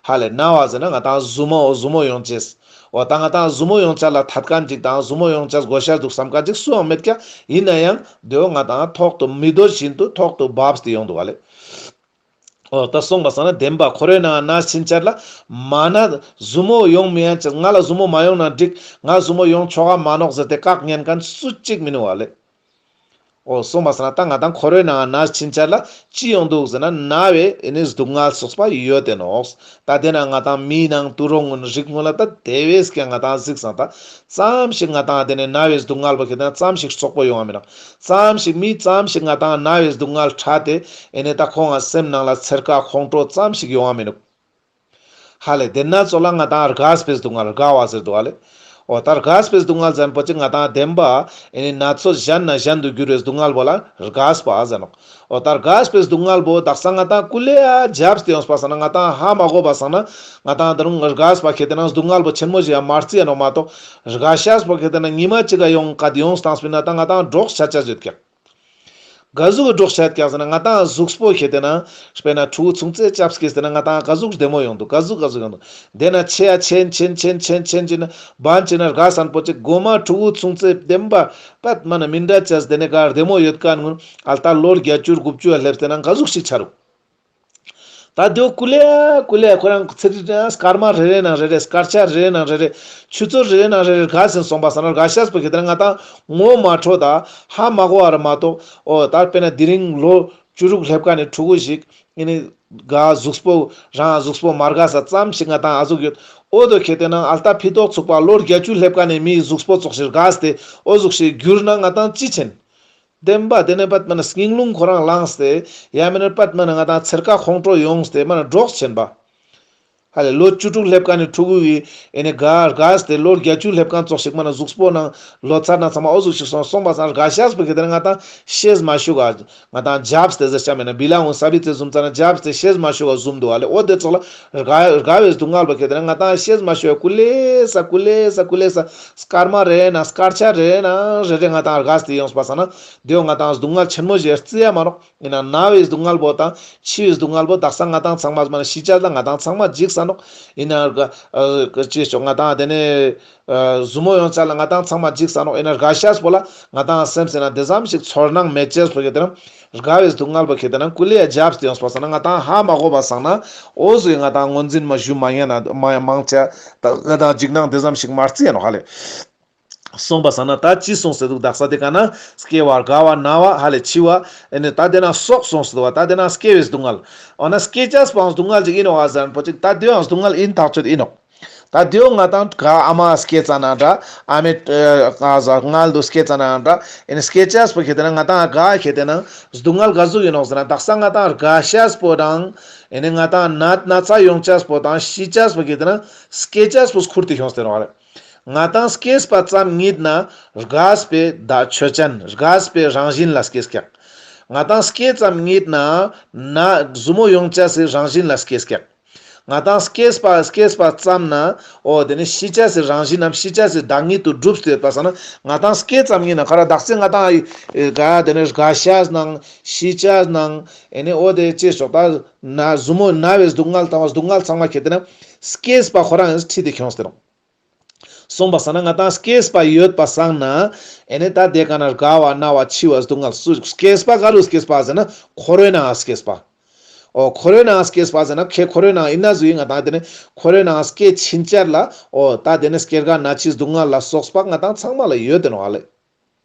ཧ་ལེ། ན་བ་ཟེར་ན་ང་ཏང་ཟུར་མོ་ཟུར་མོ་ཡོང་ཅེས། འོ་ད་ང་ཏང་ཟུར་མོ་ཡོང་ཆ་ལ་ཐད་མཁན་ཅིག་དང་ཟུར་མོ་ཡོང་ཆ་དགོས་ཤ་འདུག་བསམ་མཁན་ཅིག་སུའང་མེད་ཀྱག། ཡིན་ན་ཡང་དེའོ་ང་ཏང་ཐོག་ཏུ་མི་འདོད་བཞིན་དུ་ཐོག་ཏུ་བབས་ཏེ་ཡོང་འདུག་ག་ལེ། འོ་ད་སོང་པ་སང་ན་བདེན་པ་འཁོར་བའི་ནང་ན་ཕྱིན་ཆད་ལ་མ་ན་ཟུར་མོ་ཡོང་མི་ཡང་ཅི་ང་ལ་ཟུར་མོ་མ་ཡོང་ན་འགྲིག། ང་ཟུར་མོ་ཡོང་ཆོག་ག་མ་ནོག་ཟེར་ཏེ་བཀག་ཉན་མཁན་སུ་གཅིག་མི་ནུག་ག་ལེ། འོ་སོང་པ་སང་ན་ད་ང་ཏང་འཁོར་བའི་ནང་ན་ཕྱིན་ཆད་ལ་ཅི་ཡོང་འདུག་ཟེར་ན་ན་བའི་ཨེ་ནི་སྡུག་བསྔལ་སོགས་པ་ཡོད་དེ་ནོག། ད་དེ་ན་ང་ཏང་མིའི་ནང་དུད་འགྲོ་ངུན་རིགས་ངུན་ལ་ད་དེ་བས་ཀྱང་ང་ཏང་གཟིགས་སང་ད་ཙམ་ཞིག་ང་ཏང་དེ་ནས་ན་བའི་སྡུག་བསྔལ་པོ་ཁེ་ཏེ་ན་ཙམ་ཞིག་བཙོག་པོ་ཡོང་བ་མི་ནོག། ཙམ་ཞིག་མི་ཙམ་ཞིག་ང་ཏང་ན་བའི་སྡུག་བསྔལ་ཕྲད་དེ་ཨེ་ནི་ད་ཁོང་ང་སེམས་ནང་ལ་འཚེར་ཁ་ཁོང་ཁྲོ་ཙམ་ཞིག་ཡོང་བ་མི་ནོག། ཧ་ལེ། དེ་ན་ཙོགས་ལ་ང་ཏང་རྒས་པའི་སྡུག་བསྔལ་རྒ་བ་ཟེར་འདུག་ག་ལེ། འོ་ད་རྒས་པའི་སྡུག་བསྔལ་ཟེར་མཁན་པོ་ཅིག་ང་ཏང་བདེན་པ་ཨེ་ནི་ན་ཚོད་གཞན་ན་གཞན་དུ་འགྱུར་བའི་སྡུག་བསྔལ་པོ་ལ་རྒས་པ་ཟེར་ནོག། འོ་ད་རྒས་པའི་སྡུག་བསྔལ་པོ་དག་ས་ང་ཏང་ཀུ་ལེ་ཡ་རྒྱབས་ཏེ་ཡོངས་པ་སང་ན་ང་ཏང་ཧ་མ་གོ་བ་སང་ན་ང་ཏང་ད་རུང་རྒས་པ་ཁེ་ཏེ་ན་སྡུག་བསྔལ་པོ་ཆེན་མོ་ཞིག་ཡང་མ་རྩི་ཡ་ནོག་མ་གཏོགས་རྒས་ཤེས་པོ་ཁེ་ཏེ་ན་ཉི་མ་གཅིག་ག་ཡོང་ག་ཡོང་སྟངས་པ་ན་ད་ང་ཏང་འདྲོག་ཆ་ཆ་ཡོད་ཀྱག། ག་ཟུག་གི་འདྲོག་ཆ་ཡོད་ཀྱག་ཟེར་ན་ང་ཏང་གཟུགས་པོ་ཁེ་ཏེ་ན་དཔེར་ན་ཕྲུ་གུ་ཆུང་ཙེ་ཆབས་ཀྱི་ཟེར་ན་ང་ཏང་ག་ཟུག་བདེ་མོ་ཡོང་འདུག། ག་ཟུག་ག་ཟུག་ཡོང་འདུག། དེ་ན་ཆེ་ཡ་ཆེན་ཆེན་ཆེན་ཆེན་ཆེན་ན་བན་ཆེ་ན་རྒས་མཁན་པོ་ཅིག་གོ་མ་ཕྲུ་གུ་ཆུང་ཙེ་བདེན་པ་པད་མ་ན་མི་འདྲ་ཆ་དེ་ནས་ག་བདེ་མོ་ཡོད་མཁན་ངུན་ཨལ་ཏ་ལོ་བརྒྱད་ཅུ་དགུ་བཅུ་ཡ་སླེབས་ཏེ་ན་ག་ཟུག་ཞིག་ཆ་རུག། ད་དེའོ་ཀུ་ལེ་ཀུ་ལེ་ཁོ་རང་ཚེ་རིང་སྐར་མ་རེ་རེ་ནང་རེ་རེ་སྐར་ཆ་རེ་རེ་ནང་རེ་རེ་ཆུ་ཚོད་རེ་རེ་ནང་རེ་རེ་རྒས་ཟིན་སོང་པ་སང་ན་རྒས་ཤེས་པོ་ཁེ་ཏེ་ན་ང་ཏང་ངོ་མ་འཕྲོད་ད་ཧ་མ་གོ་བ་རེད་མ་གཏོགས། འོ་ད་དཔེར་ན་དེ་རིང་ལོ་བཅུ་དྲུག་སླེབས་མཁན་ནི་ཕྲུ་གུ་ཞིག་ཨེ་ནི་ག་གཟུགས་པོ་རང་གཟུགས་པོ་མ་རྒས་ས་ཙམ་ཞིག་ང་ཏང་ཨ་ཟུག་ཡོད། འོ་དོ་ཁེ་ཏེ་ན་ཨལ་ཏ་ཕི་ཏོག་ཚུགས་པ་ལོ་བརྒྱད་ཅུ་སླེབས་མཁན་ནི་མིའི་གཟུགས་པོ་ཙོགས་ཤིག་རྒས་ཏེ་འོ་ཟུག་ཞིག་གྱུར་ན་ང་ཏང་ཅི་ཆེན། བདེན་པ་དེ་ནས་པད་མ་ན་སྙིང་རླུང་ཁོ་རང་ལངས་ཏེ་ཡང་མིན་ན་པད་མ་ན་ང་ཏང་འཚེར་ཁ་ཁོང་ཁྲོ་ཡོངས་ཏེ་མ་ན་འདྲོག་ཆེན་པ། ཧ་ལེ་ལོ་བཅུ་དྲུག་སླེབས་མཁན་ནི་ཕྲུ་གུ་ཡིས་ཨེ་ནི་ག་རྒས་ཏེ་ལོ་བརྒྱད་ཅུ་སླེབས་མཁན་ཙོགས་ཤིག་མ་ན་གཟུགས་པོ་ནང་ལོ་ཚར་ན་ཚང་མ་འོ་ཟུག་ཞིག་སོང་སོང་པ་སང་རྒས་ཤེས་པོ་ཁེ་ཏེ་ན་ང་ཏང་ཤེས་མ་ཤུག་ག་ང་ཏང་རྒྱབས་ཏེ་ཟེར་ཆ་མེད་ན་བི་ལ་འོང་ས་བི་ཏེ་ཟུམ་ཙ་ན་རྒྱབས་ཏེ་ཤེས་མ་ཤུག་ག་ཟུམ་འདུག་ཧ་ལེ། འོ་དེ་ཙོགས་ལ་རྒ་རྒ་བའི་སྡུག་བསྔལ་པོ་ཁེ་ཏེ་ན་ང་ཏང་ཤེས་མ་ཤུག་ག་ཀུ་ལེ་ས་ཀུ་ལེ་ས་ཀུ་ལེ་ས་སྐར་མ་རེ་ན་སྐར་ཆ་རེ་ན་རེ་རེ་ང་ཏང་རྒས་ཏེ་ཡོངས་པ་སང་ན་དེའོ་ང་ཏང་སྡུག་བསྔལ་ཆེན་མོ་ཞིག་རྩི་ཡ་མ་ནོག། ཡིན་ན་ན་བའི་སྡུག་བསྔལ་པོ་དང་འཆི་བའི་སྡུག་བསྔལ་པོ་དག་ས་ང་ཏང་ཚང་མ་མ་ན་ཤི་ཆ་ལ་ང་ཏང་ཚང་མ་འཇིགས་ས་ནོག། ཡིན་ན་ཅི་ཆོག་ང་ཏང་དེ་ནས་ཟུར་མོ་ཡོང་ཆ་ལ་ང་ཏང་ཚང་མ་འཇིགས་ས་ནོག། ཡིན་ན་རྒ་ཤེས་པོ་ལ་ང་ཏང་སེམས་སེ་ན་དེ་ཙམ་ཞིག་ཚོར་སྣང་མེད་ཅེས་པོ་ཁེ་ཏེ་ན་རྒ་བའི་སྡུག་བསྔལ་པོ་ཁེ་ཏེ་ན་ཀུ་ལེ་ཡ་རྒྱབས་ཏེ་ཡོངས་པ་སང་ན་ང་ཏང་ཧ་མ་གོ་བ་སང་ན་འོ་ཟུག་ཡི་ང་ཏང་ངོས་འཛིན་མ་ཞུ་མ་ཉན་ན་མ་མང་ཆེ་ད་ང་ཏང་འཇིགས་སྣང་དེ་ཙམ་ཞིག་མ་རྩི་ཡ་ནོག་ཧ་ལེ། སོང་པ་སང་ན་ད་ཅི་སོང་ཟེར་དུག་དག་ས་དེ་ཀ་ན་སྐྱེ་བ་རྒ་བ་ན་བ་ཧ་ལས་འཆི་བ་ཨེ་ནི་ད་དེ་ན་སོགས་སོང་ཟེར་དུག་པ། ད་དེ་ན་སྐྱེ་བའི་སྡུག་བསྔལ། འོ་ན་སྐྱེ་ཅེས་པའང་སྡུག་བསྔལ་ཅིག་ཨིན་ནོག་ཨ་ཟེར་ན་པོ་ཅིག་ད་དེའང་སྡུག་བསྔལ་ཨིན་ཐག་ཆོད་ཨིན་ནོག་ད་དེའོ་ང་དང་ག་ཨ་མ་སྐྱེ་ཙ་ན་འདྲ། ཨ་མའི་ཨ་ཟ་མངལ་དུ་སྐྱེ་ཙ་ན་འདྲ། ཨེ་ནི་སྐྱེ་ཅེས་པོ་ཁེ་ཏེ་ན་ང་དང་ག་ཁེ་ཏེ་ན་སྡུག་བསྔལ་ག་ཟུག་ཨིན་ནོག་ཟེར་ན་དག་ས་ང་དང་རྒ་ཤེས་པོ་དང་ཨེ་ནི་ང་དང་ན་ན་ཚ་ཡོང་ཅེས་པོ་དང་ཤི་ཅེས་པོ་ཁེ་ཏེ་ན་སྐྱེ་ཅེས་པོ་ཁུར་ཏེ་ཁྱོངས་ཏེ་ནོག་ཨ་ལེ། ང་དང་སྐྱེས་པ་ཙམ་ཉིད་ན་རྒས་པའི་ད་ཆོས་ཅན། རྒས་པའི་རང་བཞིན་ལ་སྐྱེས་ཀྱག་ང་དང་སྐྱེས་ཙམ་ཉིད་ན་ན་ཟུར་མོ་ཡོང་ཅེས་སི་རང་བཞིན་ལ་སྐྱེས་ཀྱག་ང་དང་སྐྱེས་པ་སྐྱེས་པ་ཙམ་ན་འོ་དེ་ནི་ཤི་ཅེས་སི་རང་བཞིན་ནམ་ཤི་ཅེས་སི་བདག་ཉིད་དུ་གྲུབ་སྟེ་ཡོད་པ་སང་ན་ང་དང་སྐྱེས་ཙམ་ཉིད་ན་ཁ་ར་དག་ས་ང་དང་ཨི་ག་དེ་ནི་རྒ་ཤེས་ནང་ཤི་ཅེས་ནང་ཨེ་ནི་འོ་དེ་ཅེས་ཆོག་ད་ན་ཟུར་མོ་ན་བའི་སྡུག་བསྔལ་དང་སྡུག་བསྔལ་ཚང་མ་ཁེ་ཏེ་ན་སྐྱེས་པ་ཁོ་རང་ཨེ་ཁྲིད་དེ་ཁྱོངས་ཏེ་ནོག་སོང་པ་སང་ན་ང་དང་སྐྱེས་པ་ཡོད་པ་སང་ན་ཨེ་ནི་ད་དེ་ཀ་ན་རྒ་བ་ན་བ་འཆི་བ་སྡུག་བསྔལ་སུ་སྐྱེས་པ་ག་རུ་སྐྱེས་པ་ཟེར་ན་འཁོར་བའི་ནང་སྐྱེས་པ། འོ་འཁོར་བའི་ནང་སྐྱེས་པ་ཟེར་ན་ཁེ་འཁོར་བའི་ནང་ཨིན་ན་ཟུག་ཨིན། ང་དང་དེ་ནི་འཁོར་བའི་ནང་སྐྱེ་ཕྱིན་ཆད་ལ་འོ་ད་དེ་ནི་སྐྱེ་རྒ་ན་འཆི་སྡུག་བསྔལ་ལ་སོགས་པ་ང་དང་ཚང་མ་ལ་ཡོད་དེ་ནོག་ཨ་ལེ།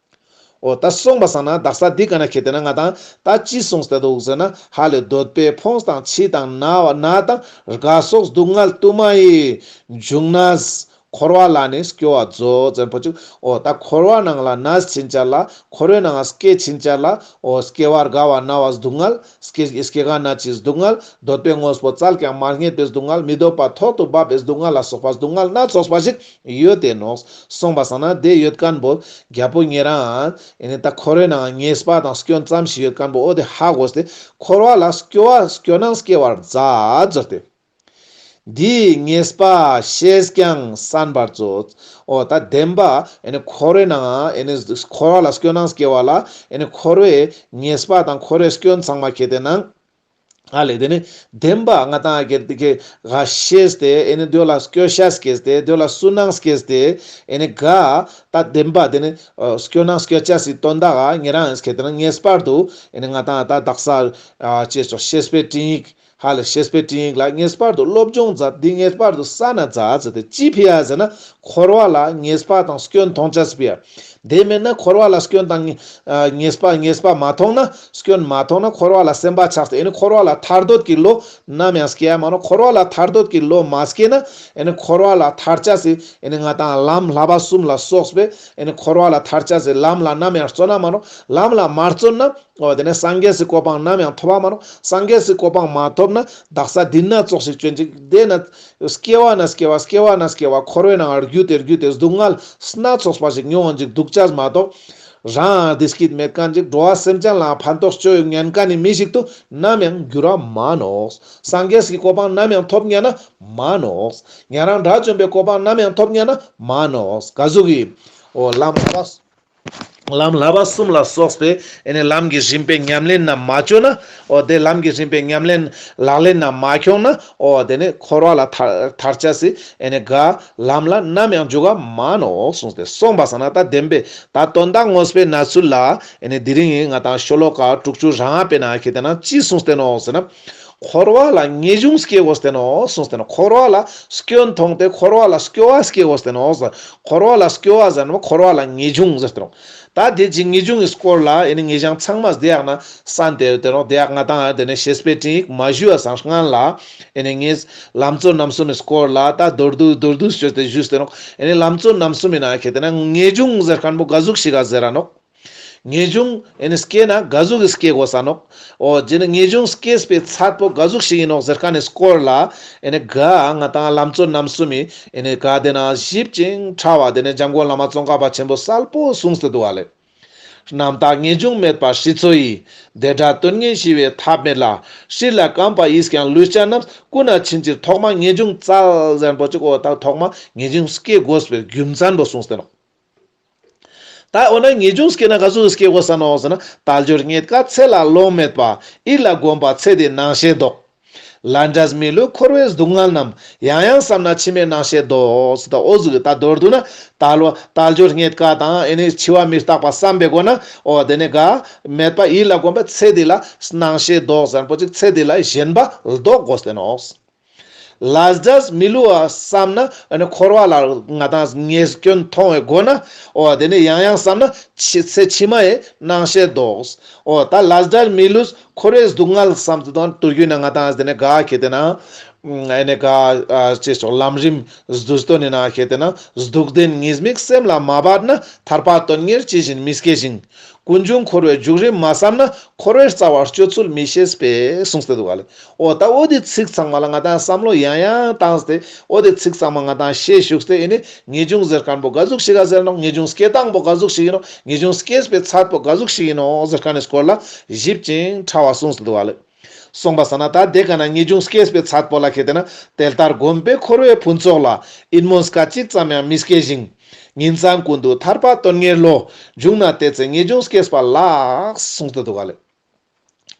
འོ་ད་སོང་པ་སང་ན་དག་ས་འདི་ཀ་ན་ཁེ་ཏེ་ན་ང་དང་ད་ཅི་སོང་སྟེ་དུག་ཟེར་ན་ཧ་ལས་འདོད་པས་ཕོངས་དང་འཆི་དང་ན་བ་ན་དང་རྒ་སོགས་སྡུག་བསྔལ་དུ་མ་ཡི་འབྱུང་ནས་འཁོར་བ་ལ་ནི་སྐྱོ་བ་མཛོད་ཟེར་པོ་ཅིག་འོ་ད་འཁོར་བ་ནང་ལ་ན་ཕྱིན་ཆད་ལ་འཁོར་བའི་ནང་ལ་སྐྱེ་ཕྱིན་ཆད་ལ་འོ་སྐྱེ་བ་རྒ་བ་ན་བ་སྡུག་བསྔལ། སྐྱེ་སྐྱེ་རྒ་ན་འཆིའི་སྡུག་བསྔལ། འདོད་པའི་དངོས་པོ་བཙལ་ཀྱང་མ་རྙེད་པའི་སྡུག་བསྔལ། མི་འདོད་པ་ཐོག་ཏུ་བབས་པའི་སྡུག་བསྔལ་ལ་སོགས་པ་སྡུག་བསྔལ་སྣ་ཚོགས་པ་ཞིག་ཡོད་དེ་ནོག་སོང་པ་སང་ན་དེ་ཡོད་མཁན་པོ་རྒྱལ་པོ་ཉེ་རང་ཨེ་ནི་ད་འཁོར་བའི་ནང་ཉེས་པ་དང་སྐྱོན་ཙམ་ཞིག་ཡོད་མཁན་པོ་འོ་དེ་ཧ་གོ་སྟེ་འཁོར་བ་ལ་སྐྱོ་བ་སྐྱོ་སྣང་སྐྱེ་བར་མཛད་ཟེར་ཏེ། འདིའི་ཉེས་པ་ཤེས་ཀྱང་གསན་པར་མཛོད། འོ་ད་བདེན་པ་ཨེ་ནི་འཁོར་བའི་ནང་ཨེ་ནི་འཁོར་བ་ལ་སྐྱོ་སྣང་སྐྱེ་བ་ལ་ཨེ་ནི་འཁོར་བའི་ཉེས་པ་དང་འཁོར་བའི་སྐྱོན་ཚང་མ་ཁེ་ཏེ་ན། ཨ་ལེ་དེ་ནི་བདེན་པ་ང་དང་ཨ་གེ་དེ་གེ་ག་ཤེས་ཏེ་ཨེ་ནི་དེ་ལ་སྐྱོ་ཤ་སྐྱེས་ཏེ་དེ་ལ་སུན་སྣང་སྐྱེས་ཏེ་ཨེ་ནི་ག་ད་བདེན་པ་དེ་ནི་སྐྱོ་སྣང་སྐྱེ་ཅེས་སི་དོན་དག་ག་ཉེ་རང་ཨེ་ནི་ཁེ་ཏེ་ན་ངེས་པར་དུ་ཨེ་ནི་ང་དང་ད་དག་ས་ཅེས་སོགས་ཤེས་པའི་སྤྲིངས་ཡིག་ཧ་ལས་ཤེས་པའི་སྤྲིངས་ཡིག་ལ་ངེས་པར་དུ་སློབ་སྦྱོང་མཛད། འདི་ངེས་པར་དུ་ས་ན་མཛད་ཟེར་ཏེ་ཅི་ཕི་ཡ་ཟེར་ན་འཁོར་བ་ལ་ཉེས་པ་དང་སྐྱོན་མཐོང་ཅེས་ཕི་ཡ། དེ་མེད་ན་འཁོར་བ་ལ་སྐྱོན་དང་ཉེས་པ་ཉེས་པ་མ་མཐོང་ན་སྐྱོན་མ་མཐོང་ན་འཁོར་བ་ལ་སེམས་པ་ཆགས་ཏེ་ཨེ་ནི་འཁོར་བ་ལ་ཐར་འདོད་ཀྱི་བློ་ནམ་ཡང་སྐྱེ་ཡ་མ་ནོག་འཁོར་བ་ལ་ཐར་འདོད་ཀྱི་བློ་མ་སྐྱེ་ན་ཨེ་ནི་འཁོར་བ་ལ་ཐར་ཅེས་སི་ཨེ་ནི་ང་དང་ལམ་བསླབ་པ་གསུམ་ལ་སོགས་པའི་ཨེ་ནི་འཁོར་བ་ལ་ཐར་ཅེས་སི་ལམ་ལ་ནམ་ཡང་བརྩོན་ན་མ་ནོག་ལམ་ལ་མ་བརྩོན་ན། འོ་དེ་ནས་སངས་རྒྱས་སི་གོ་འཕང་ནམ་ཡང་ཐོབ་པ་མ་ནོག་སངས་རྒྱས་སི་གོ་འཕང་མ་ཐོབ་ན་དག་ས་འདི་ན་ཙོགས་ཤིག་སྐྱོན་ཅིག་དེ་ན་སྐྱེ་བ་ན་སྐྱེ་བ་སྐྱེ་བ་ན་སྐྱེ་བ་འཁོར་བའི་ནང་རྒྱུ་དེ་རྒྱུ་དེ་སྡུག་བསྔལ་སྣ་ཚོགས་པ་ཞིག་མྱོང་བ་ཅིག་འདུག་ཅེས་མ་གཏོགས། རང་བདེ་སྐྱིད་མེད་མཁན་ཅིག་འགྲོ་བ་སེམས་ཅན་ལའང་ཕན་ཐོགས་བཅོ་ཡོང་ཉན་མཁན་ནི་མི་ཞིག་ཏུ་ནམ་ཡང་འགྱུར་བ་མ་ནོག་སངས་རྒྱས་སི་གོ་འཕང་ནམ་ཡང་ཐོབ་ཉན་ན་མ་ནོག་ཉན་རང་དགྲ་བཅོམ་པའི་གོ་འཕང་ནམ་ཡང་ཐོབ་ཉན་ན་མ་ནོག་ག་ཟུག་གི་འོ་ལམ་ལམ་བསླབ་པ་གསུམ་ལ་སོགས་པའི་ཨེ་ནི་ལམ་གྱི་རིམ་པའི་ཉམས་ལེན་ན་མ་བཅོས་ན། འོ་དེ་ལམ་གྱི་རིམ་པའི་ཉམས་ལེན་ལག་ལེན་ན་མ་ཁྱོངས་ན། འོ་དེ་ནི་འཁོར་བ་ལ་ཐར་ཐར་ཅེས་སི་ཨེ་ནི་ག་ལམ་ལ་ནམ་ཡང་འཇུག་ག་མ་ནོག་གསུངས་ཏེ། སོང་པ་སང་ན་ད་བདེན་པའི་ད་དོན་དག་དངོས་པོའི་གནས་ཚུལ་ལ་ཨེ་ནི་དེ་རིང་ང་དང་ཤོ་ལོ་ཀ་དྲུག་ཅུ་རེ་ལྔ་པའི་ནང་ཁེ་ཏེ་ན་ཅི་གསུངས་ཏེ་ནོག་ཟེར་ན། འཁོར་བ་ལ་ངེས་འབྱུང་སྐྱེ་དགོས་ཏེ་ནོག་གསུངས་ཏེ་ནོག་འཁོར་བ་ལ་སྐྱོན་མཐོང་སྟེ་འཁོར་བ་ལ་སྐྱོ་བ་སྐྱེ་དགོས་ཏེ་ནོག་འཁོར་བ་ལ་སྐྱོ་བ་ཟེར་ན་འཁོར་བ་ལ་ངེས་འབྱུང་ཟེར་ཏེ་ནོག་ད་དེ་ཅི་ངེས་འབྱུང་གི་སྐོར་ལ་ཨེ་ནི་ངེས་འབྱུང་ཚང་མ་དེ་ཡག་ན་སན་ཏེ་ཡོད་དེ་ནོག་དེ་ཡག་ང་དང་དེ་ནི་ཤེས་པའི་སྤྲིངས་ཡིག་མ་ཞུ་བ་སང་སྔན་ལ་ཨེ་ནི་ངས་ལམ་གཙོ་རྣམ་གསུམ་གྱི་སྐོར་ལ་ད་མདོར་བསྡུས་མདོར་བསྡུས་བཅོས་ཏེ་ཞུས་ཏེ་ནོག་ཨེ་ནི་ལམ་གཙོ་རྣམ་གསུམ་མི་ནང་ཁེ་ཏེ་ན་ངེས་འབྱུང་ཟེར་མཁན་པོ་ག་ཟུག་ཞིག་ག་ཟེར་ར་ནོག་ངེས་འབྱུང་ཨེ་ནི་སྐྱེ་ན་ག་ཟུག་གི་སྐྱེ་དགོས་ས་ནོག་འོ་ཇེ་ནི་ངེས་འབྱུང་སྐྱེས་པའི་ཚད་པོ་ག་ཟུག་ཞིག་ཡིན་ནོག་ཟེར་མཁན་ནི་སྐོར་ལ་ཨེ་ནི་ག་ང་དང་ལམ་གཙོ་རྣམ་གསུམ་མི་ཨེ་ནི་ག་དེ་ན་ཞིབ་ཅིང་ཕྲ་བ་དེ་ནི་འཇམ་མགོན་བླ་མ་ཙོང་ཁ་པ་ཆེན་པོ་གསལ་པོ་གསུངས་ཏེ་འདུག་པ་ལེ། རྣམ་དག་ངེས་འབྱུང་མེད་པ་ཧྲི་ཚོ་ཡི། བདེ་འབྲས་དོན་གཉེར་ཞི་བའི་ཐབས་མེད་ལ། ཧྲི་ལ་བརྐམ་པ་ཡིས་ཀྱང་ལུས་ཅན་རྣམས། ཀུན་ནས་ཕྱིན་ཅི་ཐོག་མ་ངེས་འབྱུང་བཙལ་ཟེར་མཁན་པོ་ཅིག་འོ་ད་ཐོག་མ་ངེས་འབྱུང་སྐྱེ་དགོས་པའི་རྒྱུ་མཚན་པོ་གསུངས་ཏེ་ནོག་ད་འོ་ན་ངེས་འབྱུང་སྐྱེ་ན་ག་ཟུག་སྐྱེ་དགོས་ས་ནོག་ཟེར་ན། དལ་འབྱོར་རྙེད་དཀའ་ཚེ་ལ་ལོང་མེད་པ། ཡིད་ལ་གོམས་པ་ཚེ་འདིའི་སྣང་ཤས་ལྡོག་ལས་འབྲས་མི་བསླུ་འཁོར་བའི་སྡུག་བསྔལ་རྣམས། ཡང་ཡང་བསམས་ན་ཕྱི་མའི་སྣང་ཤས་ལྡོག་ཟེར་ད་འོ་ཟུག་ད་མདོར་བསྡུ་ན་དལ་བ་དལ་འབྱོར་རྙེད་དཀའ་དང་ཨེ་ནི་འཆི་བ་མི་རྟག་པ་བསམ་པའི་སྒོ་ན་འོ་དེ་ནི་ག་མེད་པ་ཡིད་ལ་གོམས་པ་ཚེ་འདི་ལ་སྣང་ཤས་ལྡོག་ཟེར་མཁན་པོ་ཅིག་ཚེ་འདི་ལ་ཞེན་པ་ལྡོག་དགོས་ཏེ་ནོག་ལས་འབྲས་མི་བསླུ་བ་བསམ་ན་ཨ་ནི་འཁོར་བ་ལ་ང་ཏང་ཉེས་སྐྱོན་མཐོང་བའི་སྒོ་ན་འོ་དེ་ནི་ཡང་ཡང་བསམ་ན་ཕྱི་ཚེ་ཕྱི་མ་ཡི་སྣང་ཤས་ལྡོག། འོ་ད་ལས་འབྲས་མི་བསླུ་འཁོར་བའི་སྡུག་བསྔལ་བསམ་དུ་དང་དུར་རྒྱུ་ན་ང་ཏང་དེ་ནི་ག་ཁེ་ཏེ་ན་ཨ་ནི་ག་ཅེས་སོགས་ལམ་རིམ་བསྡུས་དོན་ནི་ན་ཁེ་ཏེ་ན་སྡུག་བདེན་ཉེས་དམིགས་སེམས་ལ་མ་བབས་ན་ཐར་པ་དོན་གཉེར་ཇི་བཞིན་མི་སྐྱེ་ཞིང་། ཀུན་འབྱུང་འཁོར་བའི་རྒྱུ་རིམ་མ་བསམ་ན། འཁོར་བའི་རྩ་བ་གཅོད་ཚུལ་མི་ཤེས་པས་གསུངས་ཏེ་འདུག་ག་ལེ། འོ་ད་འོ་དེ་ཚིག་ཚང་མ་ལ་ང་ཏང་བསམ་བློ་ཡང་ཡང་བཏང་སྟེ་འོ་དེ་ཚིག་ཚང་མ་ང་ཏང་ཤེས་བཅུག་སྟེ་ཨེ་ནི་ངེས་འབྱུང་ཟེར་མཁན་པོ་ག་ཟུག་ཞིག་ག་ཟེར་ནོག་ངེས་འབྱུང་སྐྱེ་སྟངས་པོ་ག་ཟུག་ཞིག་ཡིན་ནོག་ངེས་འབྱུང་སྐྱེས་པའི་ཚད་པོ་ག་ཟུག་ཞིག་ཡིན་ནོག་ཟེར་མཁན་ནི་སྐོར་ལ་ཞིབ་ཅིང་ཕྲ་བ་གསུངས་ཏེ་འདུག་ག་ལེ། གསུངས་པ་སང་ན་ད་དེ་ག་ན་ངེས་འབྱུང་སྐྱེས་པའི་ཚད་པོ་ལ་ཁེ་ཏེ་ན་དེ་ལྟར་གོམས་པས་འཁོར་བའི་ཕུན་ཚོགས་ལ། ཡིད་སྨོན་སྐད་ཅིག་ཙམ་ཡང་མི་སྐྱེ་ཞིང་། ཉིན་མཚན་ཀུན་ཏུ་ཐར་པ་དོན་གཉེར་བློ། བྱུང་ན་དེ་ཚེ་ངེས་འབྱུང་སྐྱེས་པ་ལགས། གསུངས་ཏེ་འདུག་ག་ལེ།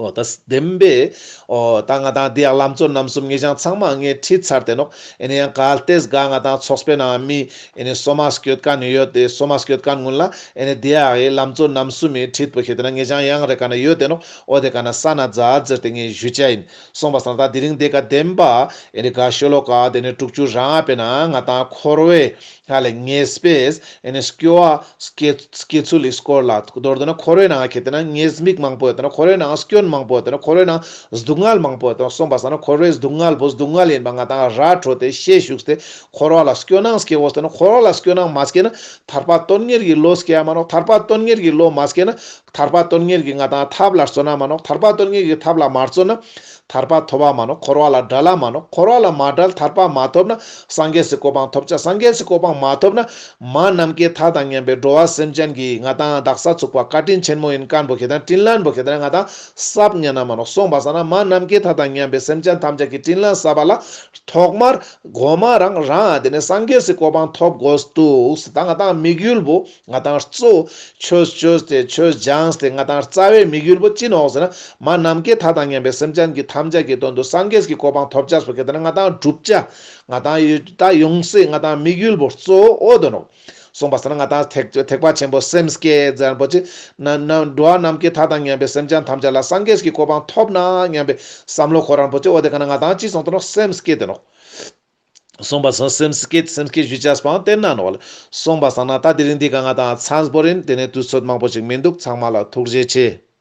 འོ་ད་བདེན་པས། འོ་ད་ང་ཏང་འདི་ཡང་ལམ་གཙོ་རྣམ་གསུམ་ངེད་ཅག་ཚང་མ་ངས་ཁྲིད་ཚར་ཏེ་ནོག་ཨེ་ནི་ཡང་གལ་ཏེ་ག་ང་ཏང་ཚོགས་པའི་ནང་མི་ཨེ་ནི་སོ་མ་སྐྱོད་མཁན་ཡོད་དེ་སོ་མ་སྐྱོད་མཁན་ཀུན་ལ་ཨེ་ནི་འདི་ཡང་ལམ་གཙོ་རྣམ་གསུམ་མི་ཁྲིད་པོ་ཁེ་ཏེ་ན་ངེད་ཅག་ཡང་རེ་ག་ན་ཡོད་དེ་ནོག་འོ་དེ་ག་ན་ས་ན་མཛད་ཟེར་ཏེ་ངས་ཞུ་ཅ་ཡིན། གསུངས་པ་སང་ད་དེ་རིང་དེ་ཀ་བདེན་པ་ཨེ་ནི་ག་ཤོ་ལོ་ཀ་དེ་ནི་དྲུག་ཅུ་རེ་ལྔ་པའི་ནང་ང་ཏང་འཁོར་བའི་ཧ་ལས་ངེས་པས་ཨེ་ནི་སྐྱོ་བ་སྐྱེ་སྐྱེ་ཚུལ་ལི་སྐོར་ལ་མདོར་བསྡུ་ན་འཁོར་བའི་ནང་ཁེ་ཏེ་ན་ཉེས་དམིགས་མང་པོ་ཡོད་དེ་ན་འཁོར་བའི་ནང་སྐྱོན་མང་པོ་ཡོད་དེ་ན་འཁོར་བའི་ནང་སྡུག་བསྔལ་མང་པོ་ཡོད་དེ་ན་གསུངས་པ་སང་ན་འཁོར་བའི་སྡུག་བསྔལ་པོ་སྡུག་བསྔལ་ཡིན་པ་ང་ཏང་ར་འཕྲོད་དེ་ཤེས་བཅུག་སྟེ་འཁོར་བ་ལ་སྐྱོ་སྣང་སྐྱེ་འོ་དེ་ན་འཁོར་བ་ལ་སྐྱོ་སྣང་མ་སྐྱེ་ན་ཐར་པ་དོན་གཉེར་གྱི་བློ་སྐྱེ་ཡ་མ་ནོག་ཐར་པ་དོན་གཉེར་གྱི་བློ་མ་སྐྱེ་ན་ཐར་པ་དོན་གཉེར་གྱི་ང་ཏང་ཐབས་ལ་བརྩོན་ན་མ་ནོག་ཐར་པ་དོན་གཉེར་གྱི་ཐབས་ལ་མ་བརྩོན་ན། ཐར་པ་ཐོབ་པ་མ་ནོག་འཁོར་བ་ལ་བྲལ་ལ་མ་ནོག་འཁོར་བ་ལ་མ་བྲལ་ཐར་པ་མ་ཐོབ་ན་སངས་རྒྱས་སི་གོ་འཕང་ཐོབ་ཅ། སངས་རྒྱས་སི་གོ་འཕང་མ་ཐོབ་ན་མ་ནམ་མཁའི་མཐའ་དང་མཉམ་པའི་འགྲོ་བ་སེམས་ཅན་གྱི་ང་ཏང་དག་ས་ཚུགས་པ་བཀའ་དྲིན་ཆེན་མོ་ཡིན་མཁན་པོ་ཁེ་ཏེ་ན་དྲིན་ལན་པོ་ཁེ་ཏེ་ན་ང་ཏང་བསབ་ཉན་ན་མ་ནོག་གསུངས་པ་སང་ན་མ་ནམ་མཁའི་མཐའ་དང་མཉམ་པའི་སེམས་ཅན་ཐམས་ཅད་ཀྱི་དྲིན་ལན་བསབ་པ་ལ་ཐོག་མར་གོ་མ་རང་རང་དེ་ནས་སངས་རྒྱས་སི་གོ་འཕང་ཐོབ་དགོས་འདུག་ད་ང་ཏང་དམིགས་ཡུལ་པོ་ང་ཏང་གཙོ་ཆོས་ཆོས་ཏེ་ཆོས་སྦྱངས་ཏེ་ང་ཏང་རྩ་བའི་དམིགས་ཡུལ་པོ་ཅི་ནོག་ཟེར་ན་མ་ནམ་མཁའི་མཐའ་དང་མཉམ་པའི་སེམས་ཅན་གྱི་ཐམས་ཅད་ཀྱི་དོན་དུ་སངས་རྒྱས་ཀྱི་གོ་འཕང་ཐོབ་ཅས་པོ་ཁེ་ཏེ་ན་ང་ཏང་བསྒྲུབ་བྱ་ང་ཏང་ཡོད་ད་ཡོང་སྲིད་ང་ཏང་དམིགས་ཡུལ་པོ་གཙོ་བོ་འོ་དོ་ནོག་གསུངས་པ་སང་ན་ང་ཏང་ཐེག་ཐེག་པ་ཆེན་པོ་སེམས་བསྐྱེད་ཟེར་པོ་ཅི་ན་ན་འགྲོ་བ་ནམ་མཁའི་མཐའ་དང་མཉམ་པའི་སེམས་ཅན་ཐམས་ཅད་ལ་སངས་རྒྱས་ཀྱི་གོ་འཕང་ཐོབ་ན་སྙམ་པའི་བསམ་བློ་ཁོ་རང་པོ་ཅི་འོ་དེ་ཀ་ན་ང་ཏང་ཅི་སོང་དོ་ནོག་སེམས་བསྐྱེད་དེ་ནོག་གསུངས་པ་སང་སེམས་བསྐྱེད་སེམས་བསྐྱེད་ཞུ་ཅས་པའང་བསྟན་ན་ནོག་ལེ། གསུངས་པ་སང་ན་ད་དེ་རིང་འདི་ཀ་ང་ཏང་ཚང་པོ་རིན་དེ་ནས་དུས་ཚོད་མང་པོ་ཞིག་མི་འདུག་ཚང་མ་ལ་ཐུགས་རྗེ་ཆེ།